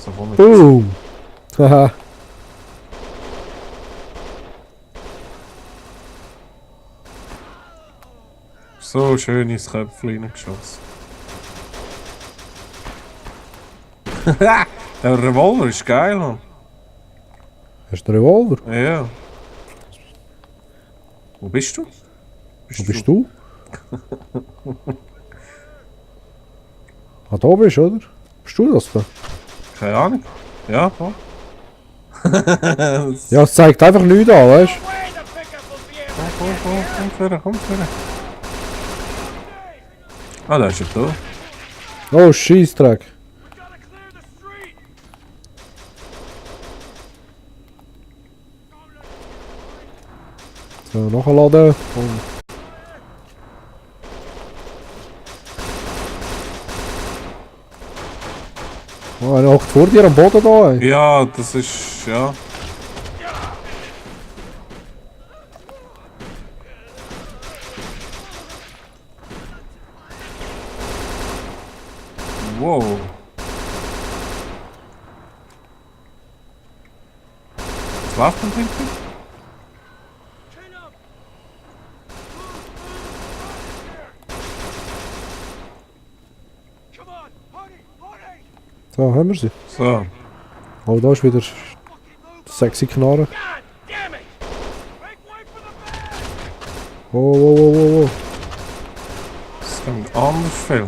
So, wo Boom! Haha. so schön ins Köpfchen reingeschossen. Der Revolver ist geil, Mann. Hast du einen Revolver? Ja. Wo bist du? Wo bist du? Ah, da bist du, oder? Bist du das da? Keine Ahnung. Ja, voll. Ja, es zeigt einfach nichts an, weißt Komm führen. Ah, da ist er da. du? Oh, Scheissdreck. So, nachladen. Oh, einer hockt vor dir am Boden da, ey. Ja, das ist. Ja. Wow. Was läuft denn hinten? So, haben wir sie. So. Oh, da ist wieder sexy Knarre. Oh. Das kommt anders viel.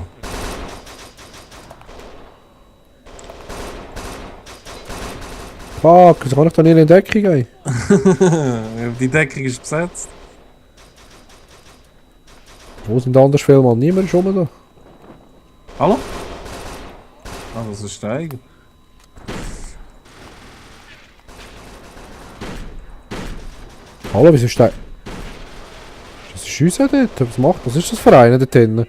Fuck, wieso kann ich da nicht in Deckung gehen? Die Deckung ist besetzt. Wo sind anders viele, Mann? Niemand ist rum da. Hallo? Ah, das ist der Eigen. Hallo, wieso ist der... Das ist uns dort? Was macht? Was ist das für einer dort hinten?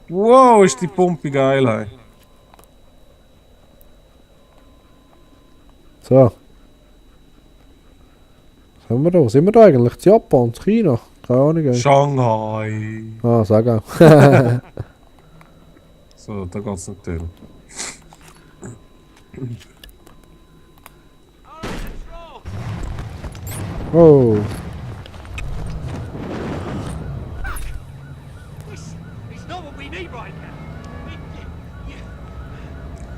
Wow, ist die Pumpe geil, hey. So. Was haben wir da? Was sind wir da eigentlich? Das Japan? Das China? Keine Ahnung. Ey. Shanghai. Ah, sag auch. So, da geht's natürlich. Oh.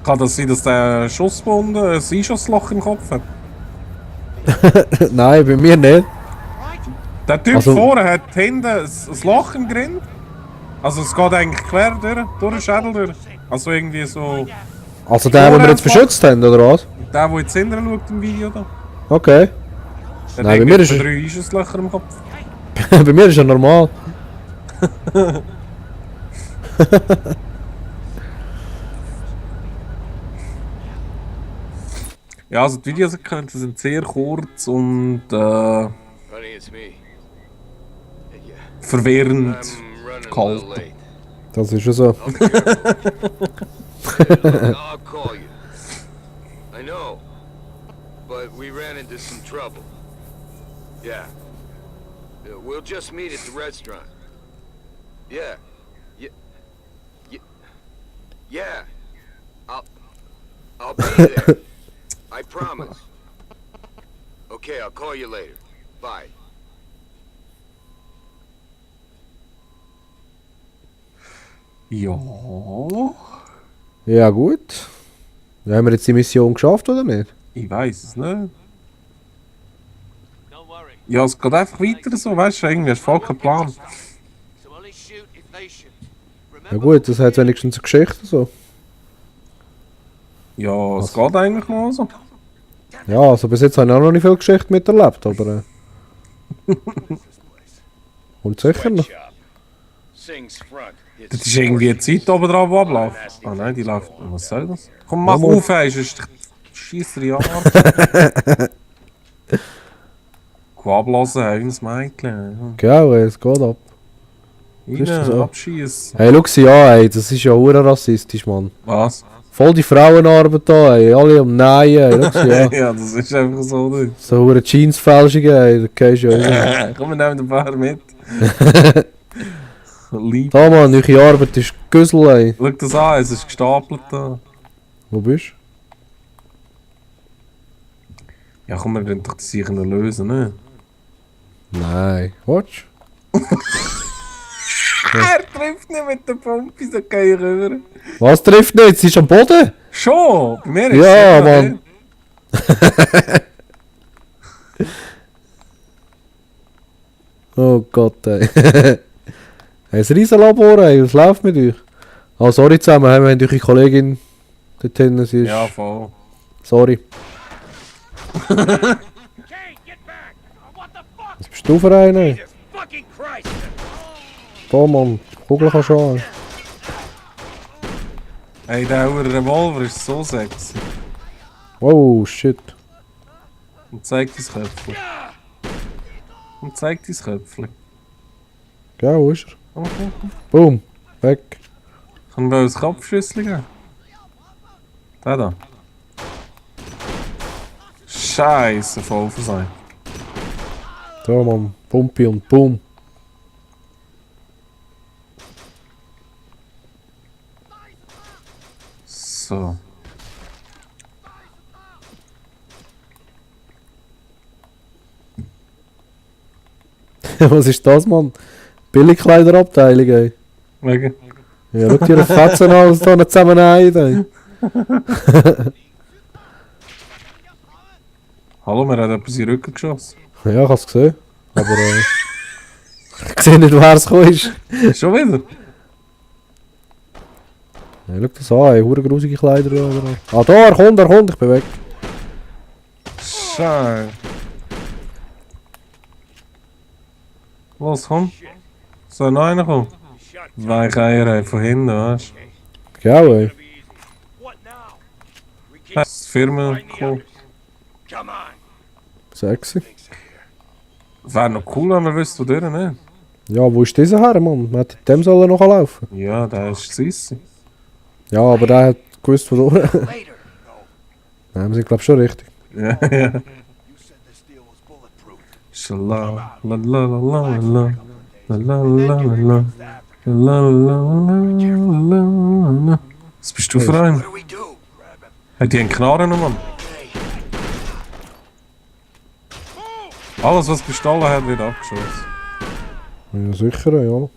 Kann das sein, dass der Schusswunde ein Einschussloch im Kopf hat? Nein, bei mir nicht. Der Typ Also- vorne hat hinten ein Loch im Grind. Also es geht eigentlich quer durch den Schädel durch. Also irgendwie so... Also der, den wir jetzt verschützt haben, oder was? Der jetzt hinten schaut im Video da. Okay. Der Nein, hat bei mir ist etwa er- 3 Einschusslöcher im Kopf. Bei mir ist er normal. Ja, also die Videosequenzen sind sehr kurz und Honey, it's me. Yeah. verwirrend. I'm running a Cold. little late. Das ist ja so. I'll call you. I know. But we ran into some trouble. Yeah. We'll just meet at the restaurant. Yeah. Yeah. I'll be there. I promise. Okay, I'll call you later. Bye. Ja. Ja gut. Ja, haben wir jetzt die Mission geschafft, oder nicht? Ich weiß es nicht. Ja, es geht einfach weiter so, weißt du, irgendwie hast du voll keinen Plan. Ja gut, das hat wenigstens eine Geschichte so. Ja, es geht eigentlich noch so. Ja, also bis jetzt habe ich auch noch nicht viel Geschichte miterlebt, aber... Und sicher noch. Das ist irgendwie eine Zeit oben drauf, die abläuft. Ah nein, die läuft. Was soll das? Komm, mach Mal. auf, ey, sonst schießt er ja. Ablassen, hey, wie ein Mädchen. Genau, ey, es geht ab. Ist das Rein, so? abschießen. Hey, schau sie an, ey, das ist ja hure rassistisch, Mann. Was? Voll die Frauenarbeit da, ey, alle am Nein, ey, schau sie an. Ja, das ist einfach so. Du. So hure Jeans-Fälschungen, ey, da gehst du ja rein. Komm, wir nehmen den Bär mit. Lieb. Da, Mann, eure Arbeit ist Güssel, ey. Schau das an, es ist gestapelt da. Wo bist Ja komm, wir können doch die sicher noch lösen, ne? du? Nein. Watch? Er trifft nicht mit der Pumpe, so geil rüber. Was trifft nicht? Sie ist am Boden? Schon! Bei mir ist Ja, es Mann. Oh Gott, ey. Ein Riesenlabor, ey. Was läuft mit euch? Ah, sorry zusammen, wir haben eure Kollegin dort hinten. Sie ist... Ja, voll. Sorry. Kane, get back! What the fuck? Was bist du für einer? Jesus fucking Christ! Da, Mann. Die Kugel kannst du an. Ey, der Revolver ist so sexy. Oh, shit. Und zeigt dein Köpfchen. Und zeigt dein Köpfchen. Gell, wo ist er? Komm, komm, komm. Boom. Weg. Können wir uns Kopfschüssel geben? Der da. Scheiße, voll sein. Da, Mann. Pumpi und boom. So. Was ist das, Mann? Billigkleiderabteilung, ey. Wegen. Ja, schau dir die Fetzen an, was da nicht zusammen ein, ey. Hallo, wir haben etwas in den Rücken geschossen. Ja, ich hab's gesehen. Aber ich sehe nicht, wer es gekommen ist. Schon wieder? Ja, schau das an, ey. Hure grusige Kleider. Ah, da, er kommt, ich bin weg. Scheiße. Los, komm. Soll noch einer kommen? Weicheier von hinten, weißt du? Gell, ey. What now? We can't Das ist die Firma find the cool. others. Come on. Sexy. Wäre noch cool, wenn wir wüssten, wo der ne? Ja, wo ist dieser her, Mann? Man hätte dem sollen noch laufen. Ja, der ist Sissi. Ja, aber der hat gewusst, wo du... Later. Nein, wir sind, glaub ich, schon richtig. Ja, ja. You said this deal was bulletproof. Shala, la la la la la la la la la la la la la. Was bist du für ein? What do we do? Hat die einen Knarren, Mann? Alles, was Pistolen hat, wird abgeschossen. Ja, sicher, ja.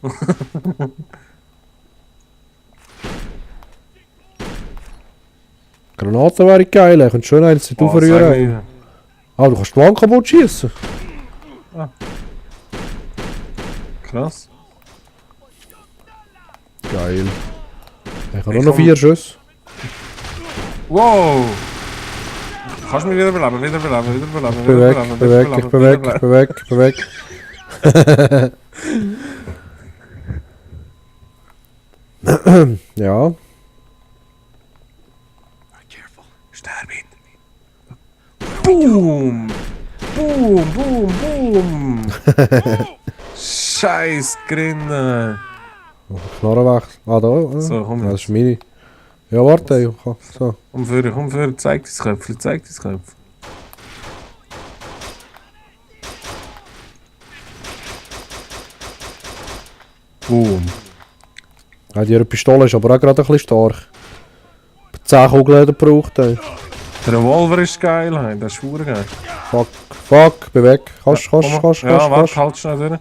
Granaten wäre geil, ich könnte schön eins nicht aufrühren. Ah, du kannst die Wand kaputt schießen. Krass. Geil. Ich habe nur noch 4 Schüsse. Wow! Kannst du mich wieder beleben, wieder beleben, wieder beleben, Ich bin weg, ich bin weg, ich bin weg, ich bin weg, ich bin weg. Ja. Careful. Sterb ihn. Boom! Boom, boom, boom! Scheiß Grinne! Knarre weg. Ah, da. So, komm Ja, das jetzt. ist meine. Ja, warte, ich kann. So. Komm für, zeig dein Köpfchen, zeig dein Köpfchen. Boom. Ja, die Pistole ist aber auch gerade ein bisschen stark. 10 Kugeln hat er gebraucht, ey. Der Revolver ist geil, hey. Der ist schwur geil. Fuck, bin weg. Kannst. Ja, warte, halt schnell durch.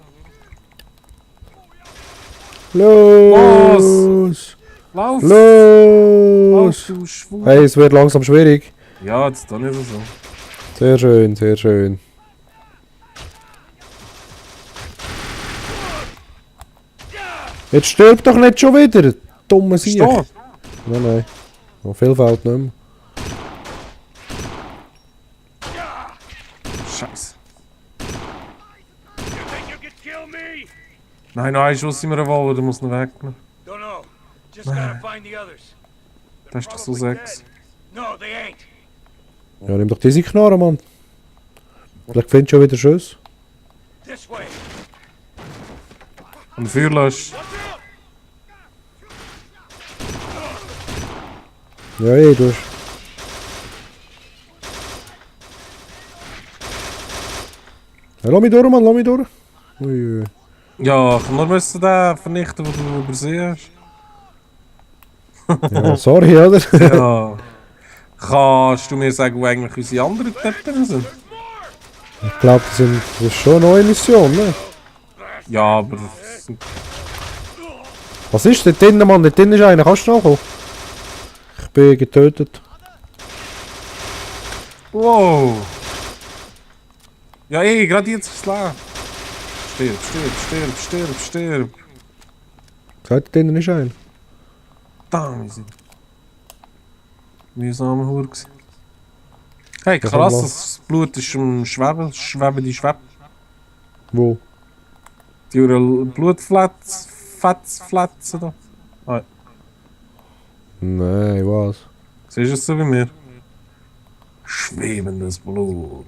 Los! Lauf! Los! Du schwur! Hey, es wird langsam schwierig. Ja, das ist doch nicht so. Sehr schön, sehr schön. Jetzt stirb doch nicht schon wieder, dumme Sieg. Steh! Nein. Noch viel fehlt nicht mehr. Scheiße. You think you could kill me? Nein, ein Schuss im Revolver, der muss noch weg. Don't know. Just gotta find the others. Das ist doch so Probably sexy. dead. No, they ain't. Ja, nimm doch diese Knarre, Mann. Vielleicht findest du schon wieder Schuss. This way. Und Feuer löscht. Ja, ey, du hast... Ja, lass mich durch, Mann, lass mich durch. Ui. Ja, ich nur müssen den vernichten, den du übersehen hast. Ja, sorry, oder? Ja. Kannst du mir sagen, wo eigentlich unsere anderen Deppen sind? Ich glaube, das ist schon eine neue Mission, ne? Ja, aber... Was ist dort drinnen, Mann? Dort drinnen ist einer. Kannst du nachkommen? Ich bin getötet. Wow! Ja, gerade jetzt ist es leer. Stirb, stirb, stirb, stirb, stirb. Dort drinnen ist einer. Da, wir sind... Mühsame Hure gewesen. Hey, Ja, krass, komm, das Blut ist am Schweben, schwebende Schweb. Wo? Die Blutfletzen da. Ah, Nein, was? siehst du es so wie mir? Schwebendes Blut.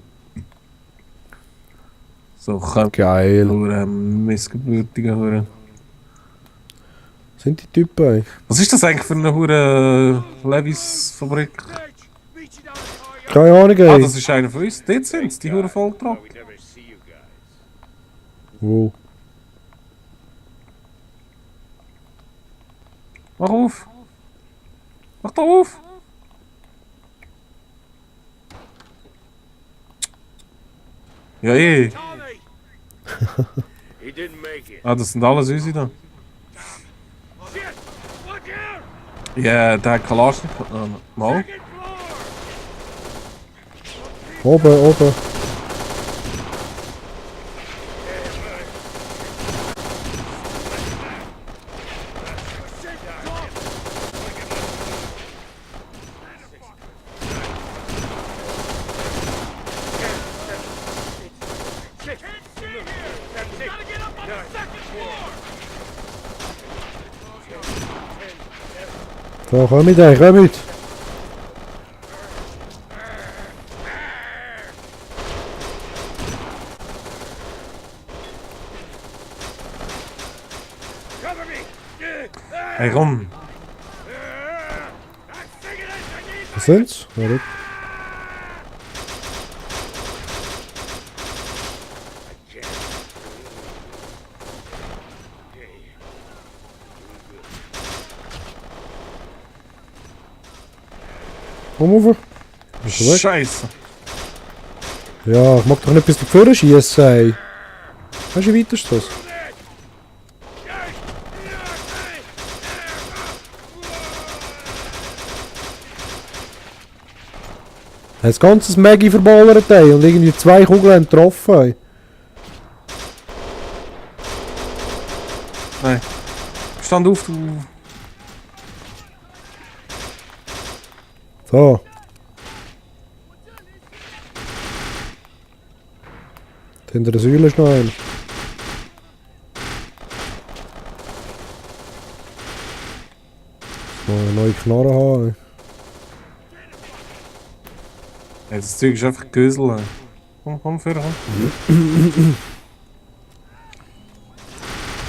So kann Geil. nur missgebürtige Hure. Sind die Typen eigentlich? Was ist das eigentlich für eine Hure Levis-Fabrik? Meet you down the car yard. Keine Ahnung, Ah, ey. das ist einer von uns. Dort sind sie, die Hure Volltrottel. We never see you guys. Wo? Mach auf! Mach da auf! Ja, Tommy! He didn't make it. Ah, das sind alles unsere da. Shit! Look out! Ja, der hat Kalaschnikow. Mal. Second floor! Oben, oben. Shit! Can't see here! Gotta get up on the second floor! So, komm mit, ey, komm mit. Cover me! Hey, komm. I figured I need Was sind's? Warte. Komm rauf. Bist du weg? Scheiße. Ja, ich mag doch nicht bis du vorne schießen, ey. Weißt du, wie weit ist das? Er hat das ganze Maggie verballert, ey. Und irgendwie 2 Kugeln haben getroffen, ey. Nein. Stand auf, du. So. Hinter der Säule ist noch einer. Mal eine neue Knarre haben, ey. Ja, das Zeug ist einfach Gösel. Ey. Komm, für, komm.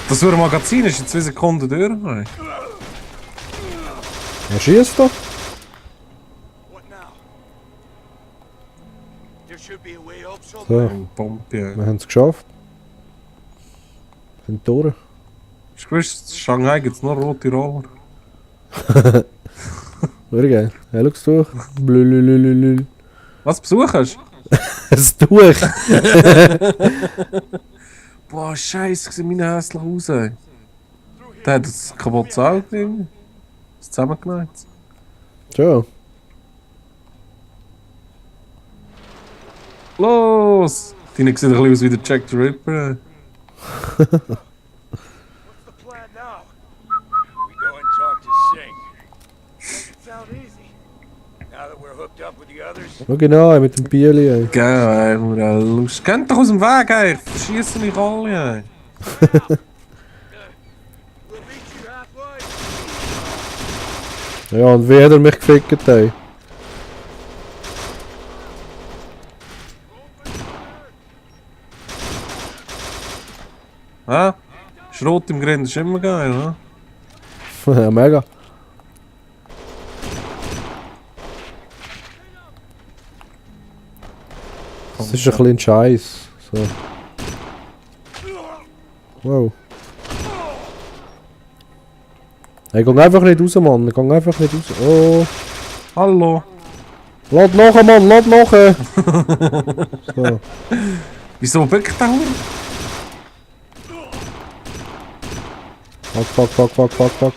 Das Magazin ist in 2 Sekunden durch. Ey. Wer schießt da? What now? There should be a way up So, somewhere. Ein Bombe, ey. wir haben es geschafft. Sind durch. Hast du gewusst, in Shanghai gibt es nur rote Roller. Sehr geil. Ja, schau's durch. Blülülülülül. Was, Besuch hast du? Es durch. Boah, scheiße, sieht meine hässlich aus, ey. Der hat das kaputtes Auge irgendwie. Das zusammengenäht. Tja. Los! Deine sieht ein bisschen aus wie der Jack the Ripper, ey. What's the plan now? We go and talk to Singh. Doesn't sound easy. Now that we're hooked up with the others, Schau genau, ey, mit dem Bieli, ey. Geil, ey, Hure Lust. Kennt doch aus dem Weg, ey. Verschießen mich alle, ey. we'll meet you halfway. Ja, und wie hat er mich gefickt, ey? Hä? Schrot im Grind ist immer geil, ne? Ja, mega. Das ist ein bisschen Scheiß. So. Wow. Hey, geh einfach nicht raus, Mann. Geh einfach nicht raus. Oh. Hallo. Lad nachher, Mann, lad nachher. So. Wieso bückt der Hure? Fuck.